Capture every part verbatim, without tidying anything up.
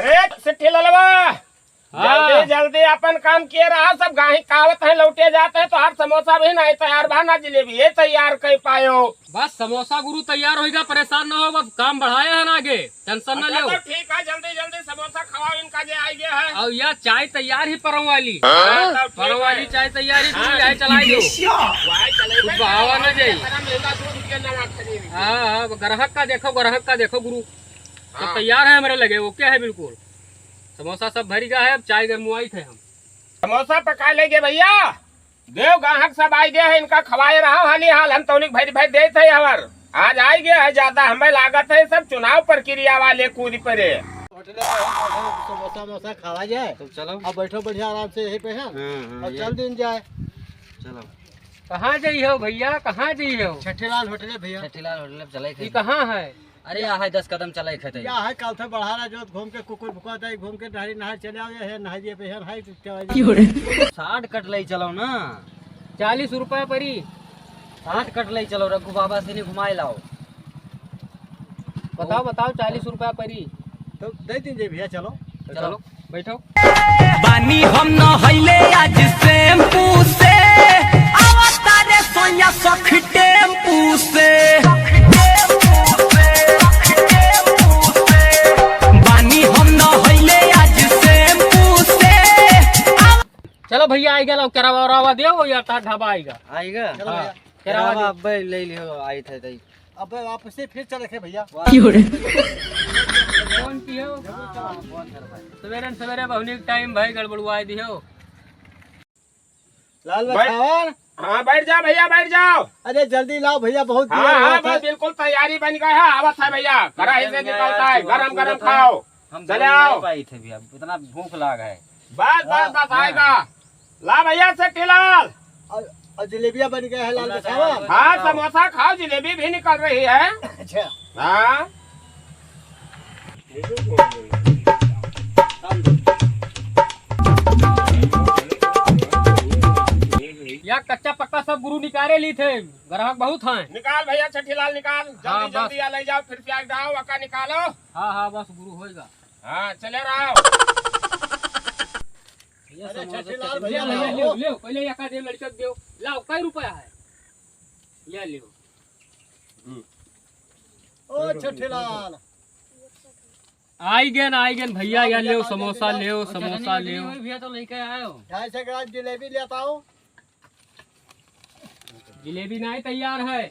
ए, सिट्ठी ललवा, हाँ। जल्दी, जल्दी अपन काम किए रहा, सब गाही कावत है, लौटे जात है, तोहार समोसा भी नहीं तैयार बा, ना जिलेबी ये तैयार कर पायो। बस समोसा गुरु तैयार होइगा, परेशान ना हो, अब काम बढ़ाए है ना आगे, tension ना अच्छा, लेओ। तो ठीक है, जल्दी, जल्दी समोसा खवाओ इनका जे आइगे है। और या चाय तैयार ही परौं वाली। हाँ, तो ठीक परौं वाली है। चाय तैयार ही, हाँ। गुरु, यही चलाई दो। वही चलाई कुछ भाई, बहावा ना जाई। इतना महंगा दूध के ना खरीदी। हाँ, हाँ, ग्राहक का देखो, ग्राहक का देखो गुरु। सब हाँ। तैयार है हमरे लगे, OK है बिल्कुल। समोसा सब भरि गा है, अब चाय गरमुआइत है हम। समोसा पका लेगे भइया, देव गाहक सब आइगे है, इनका खवाए रहा हाली हाल, हम तौलिक भरि भरि देत है हवर। आज आइगे है, ज्यादा हमें लागत है, सब चुनाव प्रक्रिया वाले कूद परे। होटले पे हम बैठे समोसा वमोसा खावा जाए। तो चलो। अब बैठो बढ़िया आराम से यहीं पे है। हाँ, हाँ, और ये। चल दिन जाए। चलो। कहाँ जाई हो भइया, कहाँ जाई हो? छठीलाल होटले भइया। छठीलाल होटले पे चले ई थे। कहाँ है? अरे, या है, दस कदम चले खेते। या है, काल थे बढ़ारा जो घूम के कुकुर भुका जाए, घूम के डहरी नहर चले आओ, ये है, नहरिए पे है, है, चले जाओ। क्यों रे? साठ कट ले चलो ना। चालीस रुपया परी। साठ कट ले चलो, रघु बाबा से नहीं घुमाए लाओ। बताओ, बताओ, चालीस रुपया परी। तो दे दीजिए भइया, चलो। चलो। बैठो। बानी हम नहैले आज शैम्पू से, आवता रे सोया सखी टेम्पू से। बानी हम नहैले आज शैम्पू से। चलो भइया, आइगा, लाओ, केरावा ओरावा देओ, या तार ढाबा आइगा। आइगा? चलो हाँ। भइया। केरावा केरावा देओ। अब्बे ले लियो, आई थे तई। अबे वापस से फिर चले थे भइया। क्यों रे? फोन कियो? हाँ, फोन कर भाई। सवेरे न सवेरे बहुनी के टाइम भाई गड़बड़ुआए दियो। लाल बैठ। बखावन। हाँ, बैठ जाओ भइया, बैठ जाओ। अरे जल्दी लाओ भइया, बहुत देर हाँ, हाँ, होत है। बस बिल्कुल तैयारी बन गया है, आवत है भइया, कढ़ाई से निकलता है, गरम गरम खाओ। हम चले आओ। नहीं पाई थे भइया, इतना भूख लाग है। बस, बस, हाँ, बस, हाँ। आएगा। ला भइया, सिट्ठीलाल। और, और जलेबिया बन गया है, लाल समोसा बखावा। हाँ, समोसा खाओ, जलेबी भी निकल रही है। अच्छा। हाँ। या कच्चा पक्का सब गुरु निकाले ली थे, ग्राहक बहुत हैं। निकाल भइया, सिट्ठीलाल निकाल, जल्दी, हाँ, बस। जल्दी आ, ले जाओ, फिर प्याज डाओ, अक्का निकालो। हाँ, हाँ, बस गुरु होएगा। हाँ, चले रहो। ये अरे समोसा छठीलाल चटनी भइया, ले, ले, लाओ। ले, ले, पहले ये का दे, लड़का के दे। लाओ, कई रुपया है? ले लियो। हम्म। ओ छठीलाल। आइगे न, आइगे न भइया, या लियो, समोसा लियो, समोसा लियो। भइया तो लेके आयो। ढाई सौ ग्राम जलेबी ले आओ। जलेबी नहीं तैयार है।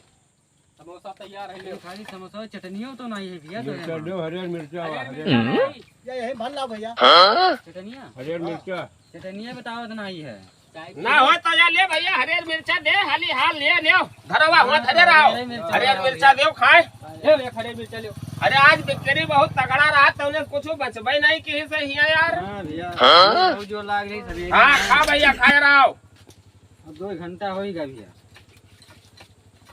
समोसा तैयार है, ले। खाली समोसा, चटनियो तो नहीं है भइया, तो मिर्चा है। दो, हरियर मिर्चा, हरियर हरियर मिर्चा नहीं। या यही भर लाओ भइया। चटनिया? हरियर मिर्चा। चटनिया बताओ तो नहीं है। ना हो तो या ले भइया, हरियर मिर्चा दे, हाली हाल ले, ले। धरवा हुआ धरे रहो। हरियर मिर्चा हरियर मिर्चा दे खाए। ले, ले, हरियर मिर्चा ले। अरे आज बिक्री बहुत तगड़ा रहा, तौने कुछ बचबे नहीं की से हिया यार। हाँ भइया। हाँ? जो लाग रही सभी। हाँ, खा भइया, खाए रहो। अब दो घंटा होइगा भइया।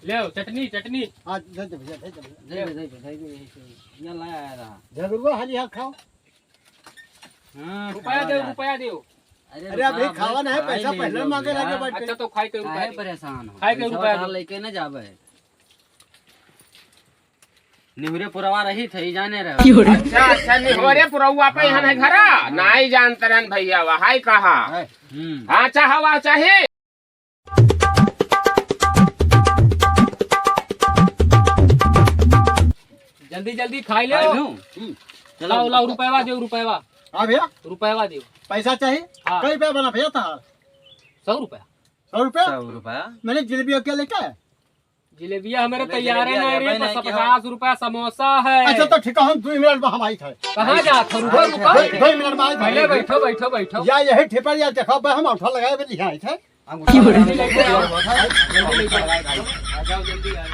ले चटनी, चटनी। हाँ, दे दे भइया, दे दे भइया। दे दे, दे दे, दे दे, यही से। यहाँ लाया आया रहा। झगड़ुआ हाली हाथ खाओ। हाँ, रुपया खावा दे, यार। रुपया दे। अरे अरे, अभी रुपया, खावा नहीं, खाई पैसा ले पहले लो मांगे भइया। लगे बैठ के। अच्छा, तो खाई के रुपया काहे दे। परेशान हो? खाई के पैसा रुपया उधार दे। लेके ना जावे। निहुरे पुरवा रही थे, ई जाने रहे। अच्छा, अच्छा, निहुरे पुरवा पे यहाँ नहीं घरा? नहीं जानते रहन भइया, वहाँ ही कहा। हम्म। हाँ, अच्छा, हवा चाहे। जल्दी, जल्दी खाई ले। खाई लूं? हम्म। लाओ, लाओ, रुपयवा दो, रुपयवा। हाँ भइया। रुपयवा दो। पैसा चाहिए? हाँ। कई रुपया बना भइया तोहार? सौ रुपया। सौ रुपया? सौ रुपया। मैंने जलेबिया क्या लेके आया? जलेबिया हमारे तैयार है ना रे, बस पचास रुपया समोसा है। अच्छा तो ठीक है, हम दो मिनट में हम आई थे। कहाँ जात हो? रुको, रुको। दो, दो मिनट में आई थे। पहले बैठो, बैठो, बैठो। या यही ठेपा या देखो, बे हम औंठा लगाए बे लिहा आई थे। अंगूठा लगा के जल्दी लेके आओ। आ जाओ, जल्दी आओ।